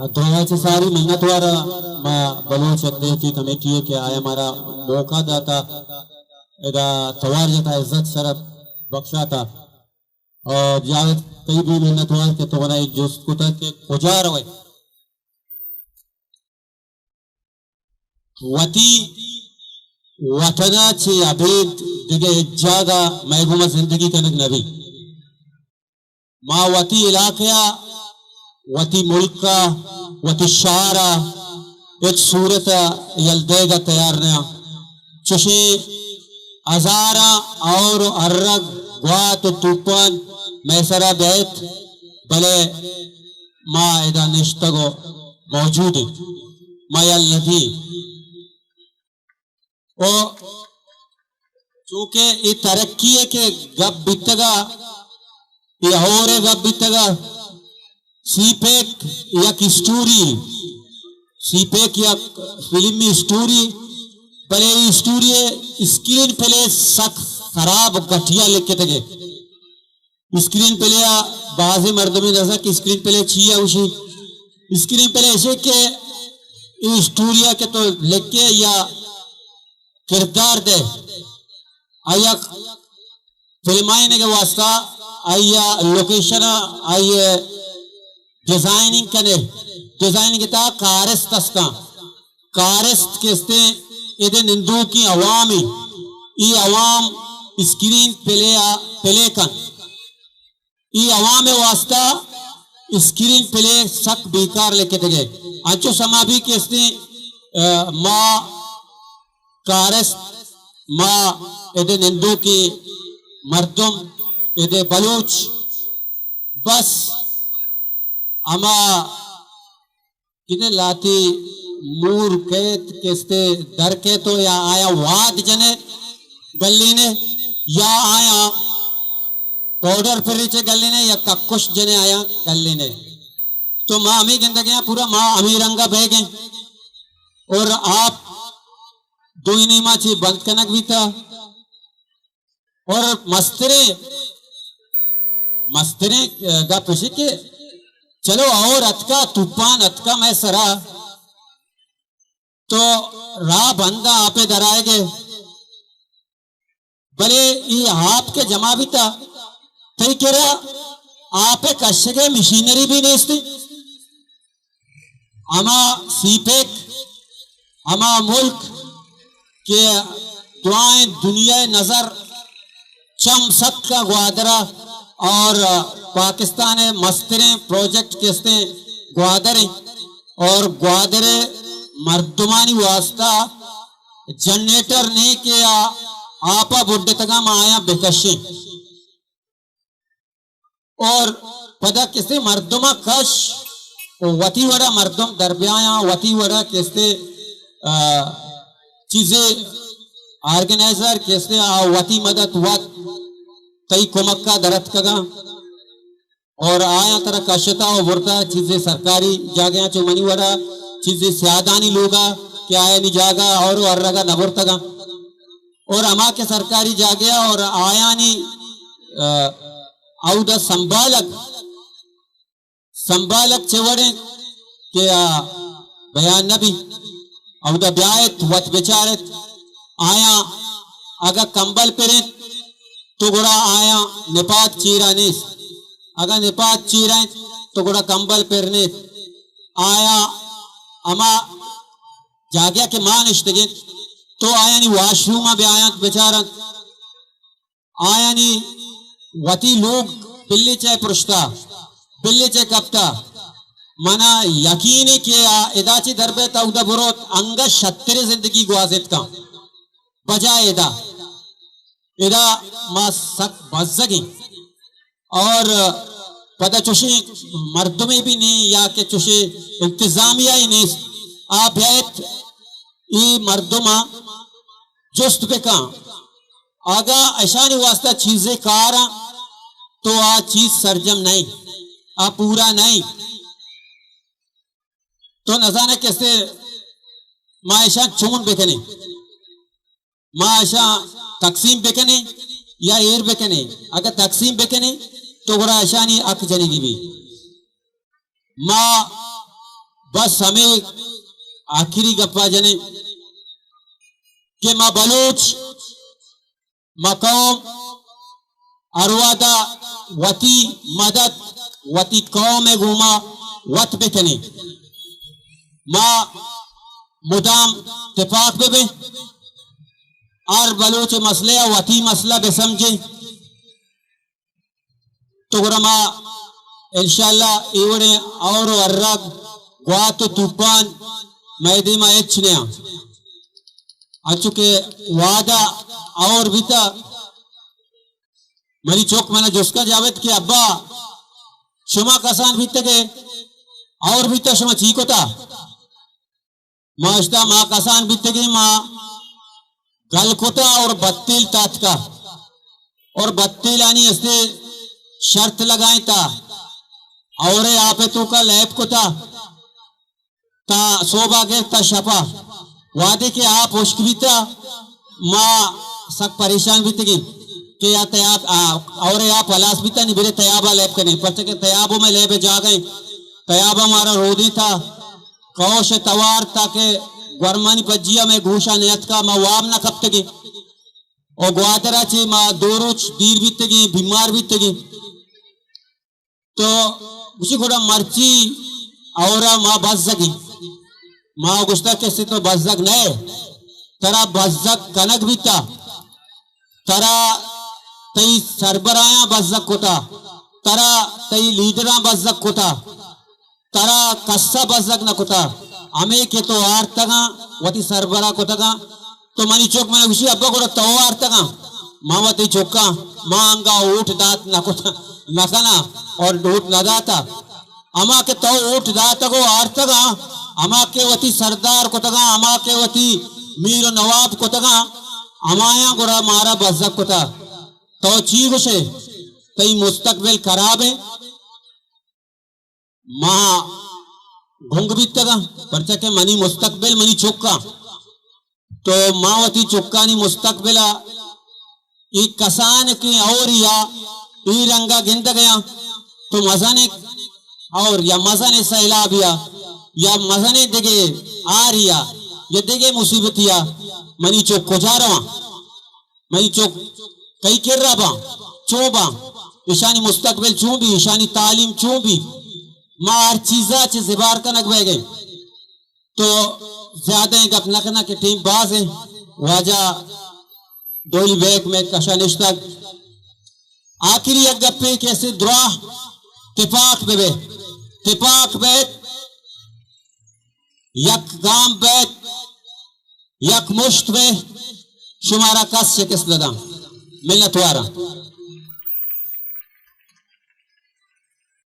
دراہ چہ ساری منتوار ما بلوچ اتحادی کمیٹی ء کہ آیا مارا موقع داتا، ادا توار جتا، عزت شرف بخشاتا۔ اور جاوید تئی بھی منتوار کہ تو منا اے جست کتا کہ کجا روئے۔ وتی وطن ء چہ ابید دگہ ہچ جاگہ مئے گوما زندگی کنگ نہ بیت۔ ما وتی علاقہ ء، وتی ملک ء، وتی شہر ء ہچ صورت ء یل دئیگ ء تیار نہ آں۔ چوشیں ہزاراں اور ارگ، گوات و توپان مئے سرا بیت، بلے ما ادا نشتگ و موجود ایں، ما یل نہ دیں۔ و چونکہ اے ترقی ء کہ گپ بیتگا، اے ہور ء گپ بیتگا، سی پیک یک اسٹوری، سی پیک یک فلمی اسٹوری، بلے اے اسٹوری ء اسکرین پلے سک خراب گٹیا لکھتگے۔ اسکرین پلے ء بازیں مردمے نزانت کہ اسکرین پلے چی ء گوشی۔ اسکرین پلے ایشی کہ اے اسٹوری ء کہ تو لکھے یا کردار دے، آئی ء فلمائینگ ء واسطہ، آئی ء لوکیشن ء، آئی ء ڈیزائننگ کنے، ڈیزائننگ ء تہا کارست است کن۔ کارست کہ استیں، ادے نندوکیں عوامے، ای عوام اسکرین پلے ء پلے کن۔ ای عوام ء واسطہ اسکرین پلے سک بیکار لکھتگے۔ انچو سما بھی کہ استیں، ا، ما کارست، ما ادے نندوکیں مردم، ادے بلوچ، بس ہما کنے لاتی مور کیت، کستے در کیت و یا آیا واد جنے گلینے، یا آیا پاؤڈر پریچے گلینے، یا ککش جنے آیا گلینے۔ تو ما ہمیں گندگے ہیں، پورا ما ہمیں رنگا بہ گئے۔ اور آپ دوئی نیما چی بند کنگ بیتا۔ اور مستریں، مستریں، اه، گپ اش کہ چلو اور اتکا، طوفان اتکا مئے سرا، تو راہ بندا، آپے درائے گئے۔ بلے ای آپ کے جمع بیتا، تئی کرا آپے کشگے مشینری بھی نیستی۔ ہما سی پیک، ہما ملک کہ دعائیں دنیا نظر چم سک کا گوادرا اور پاکستان مستریں پروجیکٹ کستیں گوادریں اور گوادر مردمانی واسطہ جنریٹر نے کہ آ-، آپا بڈتگا ما آیاں بکشیں۔ اور پدا کسے مردماں کش، و وتی وڑا مردم در بیایاں، وتی وڑا کسے، آ، چیزے آرگنائزر کسے آ وتی مدد وت تئی کمکا درتکگاں اور آیاں ترا کشتا و برتا چیزے سرکاری جاگہاں چو منی وڑا چیزے سیادانی لوگا کہ آیانی جاگہ اور ارگا نہ برتگاں۔ اور ہما کہ سرکاری جاگہ اور آیانی، آ، اودا سنبھالگ، سنبھالگ چہ وڑیں کہ آ بیان نہ بی، اودا بیایت، وت بچارت، آیاں اگہ کمبل پرینت تو گڑا آیاں نپاد چیرا نیست، اگہ نپاد چیرا انت تو گڑا کمبل پر نیست، آیاں ہما جاگہ کہ ما نشتگیں تو آیانی واش روم ء بیاینت بچارنت، آیانی وتی لوگ بلے چہ پرشتا، بلے چہ کپتا، منا یقین ہے کہ آ ادا چہ در بیت اودا بروت انگہ شتر زندگی گوازیت کن بجائے ادا۔ ادا ما سک بزگیں اور پدا چوشیں مردمے بھی نہیں یا کہ چوشیں انتظامیہ ہی نہیں۔ آ بیت ای مردم جست بکن، اگا اشانی واسطہ چیزے کاراں تو آ چیز سرجم نہیں، آ پورا نہیں۔ تو نزانے کسے ما اشان چون بکنیں۔ ما اشاں تقسیم بکنیں یا ایر بکنیں؟ اگہ تقسیم بکنیں تو گڑا اشانی حق جنگی بی۔ ما بس ہمے آخری گپا جنیں کہ ما بلوچ، ما قوم ہر وہدا وتی مدد وتی قوم ءِ گوما وت بکنیں۔ ما مدام تپاک ببیں، ہر بلوچ مسئلہ ءَ وتی مسئلہ بسمجھیں۔ تو گڑا ما انشاءاللہ اے وڑیں اور و ارگ، گوات و توپان مئے دیما ہچ نیاں۔ انچو کہ وعدہ اور بیتا، منی چک منا جست کن جاوید کہ ابا، شما کسان بیتگے، اور بیتا، شما چی کتا؟ ما اشتا، ما کسان بیتگیں، ما گل کتا اور بتیل تاتکا اور بتیلانی استے شرط لگائیں تا اور آپ توکا لیب کتا تا صوبہ گر تا شپا۔ وہدے کہ آپ ہشک بیتا، ما سک پریشان بیتگیں کہ یا تیاب، آ، اور آپ ہلاس بیتا، نی برے تیابا لیب کنیں، پرچہ کہ تیابو میں لیب جاگہیں، تیابا مارا رودی تا۔ کئوش ءِ توار تاکہ گورمانی پجیا مئے گوشا نیتکا، ما واب نہ کپتگیں۔ او گوادرا چہ ما دو روچ دیر بیتگیں، بیمار بیتگیں۔ تو گوشی گڑا مرچی اورا ما بزگیں۔ ما گوشتا کسے تو بزگ نئے، ترا بزگ کنگ بیتا، ترا تئی سربراہاں بزگ کتا، ترا تئی لیڈراں بزگ کتا، ترا کسا بزگ نہ کتا، ہمے کہ تو آرتگاں، وتی سربراہ کتگاں۔ تو منی چک منا گوشی، ابا گڑا تو آرتگاں؟ ما وتی چکاں، ما انگا ووٹ دات نہ کتا، نہ کناں اور ووٹ نہ داتا۔ ہما کہ تو ووٹ داتگ و آرتگاں، ہما کہ وتی سردار کتگاں، ہما کہ وتی میر و نواب کتگاں، ہمایاں گڑا مارا بزگ کتا۔ تو چی گوشے؟ تئی مستقبل خراب ہے۔ ما گنگ بیتگاں، پرچا کہ منی مستقبل منی چکاں۔ تو ما وتی چکانی مستقبل ءَ اے کسانکیں ہوریا اے رنگا گندگیاں، تو مزنیں ہور یا مزنیں سیلابیا یا مزنیں دگہ ہاریا یا دگہ مصیبتیا منی چک کجا رواں؟ منی چک کئی کرا باں؟ چون باں؟ ایشانی مستقبل چون بی؟ ایشانی تعلیم چون بی؟ ما ہر چیزا چہ زبار کنگ بیگیں۔ تو زیادہ گپ نہ کناں کہ ٹیم باز ہیں۔ واجہ ڈوئی بیگ میں کشا نشتگ۔ آخری یک گپے کہ اسے دراہ تپاک ببے، تپاک بیت، یک گام بیت، یک مشت بے، شمارا کس شکست نداں۔ منتواراں۔